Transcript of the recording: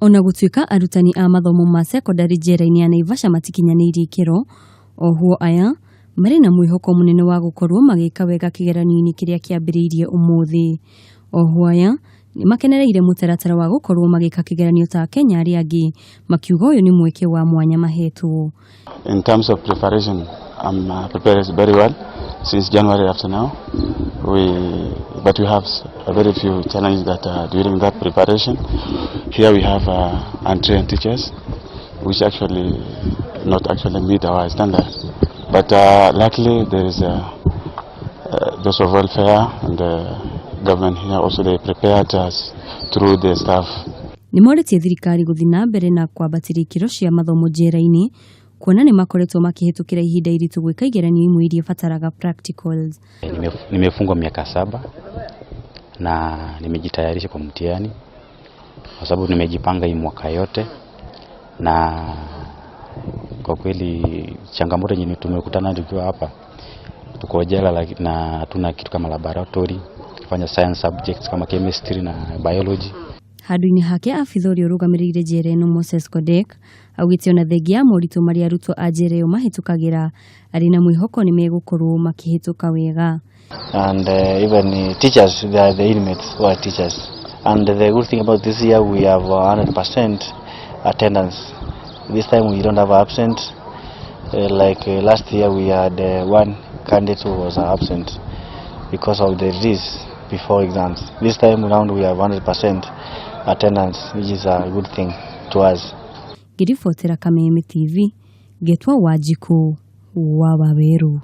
Ona gũtuĩka arutani a mathomo ma cekondarĩ njera-inĩ ya Naivasha matikinyanĩirie ikĩro, ohwo aya marĩ na mwĩhoko mũnene wa gũkorwo magĩka wega kĩgeranio-inĩ kĩrĩa kĩambĩrĩirie ũmũthĩ. Ohwo aya nĩ makenereire mũtaratara wa gũkorwo magĩka kĩgeranio ta Akenya arĩa angĩ, makiuga ũyũ nĩ mweke wa mwanya mahetwo. In terms of preparation, I'm prepared very well since January up to now. But we have a very few challenges that during that preparation. Here we have untrained teachers, which actually not actually meet our standard. But luckily there is those of welfare and the government here also, they prepared us through the staff. Nĩ morĩtie thirikari gũthiĩ na mbere na kwambatĩria ikĩro cia mathomo njera-inĩ, kuona nĩ makoretwo makĩhĩtũkĩra ihinda iritũ gwĩka igeranio imwe iria ibataraga practicals. Nimefungwa miaka 7 na nimejitayarisha kwa mtihani kwa sababu nimejipanga hii mwaka yote, na kwa kweli changamoto yenye tumekutana tukiwa hapa, tuko jela na hatuna kitu kama laboratory kufanya science subjects kama chemistry na biology. Handũ-inĩ hake, abitha ũrĩa ũrũgamĩrĩire njera ĩno Moses Kodek augĩte ona thengia ya moritũ marĩa arutwo a njera ĩyo mahĩtũkagĩra, arĩ na mwĩhoko nĩ megũkorwo makĩhĩtũka wega. And even teachers, they are the inmates who are teachers. And the good thing about this year, we have 100% attendance. This time we don't have absent. Like last year we had one candidate who was absent because of the release before exams. This time round we have 100% attendance, which is a good thing to us. Ngĩribotera Kameme TV, ngetwo Wanjikũ wa Waweru.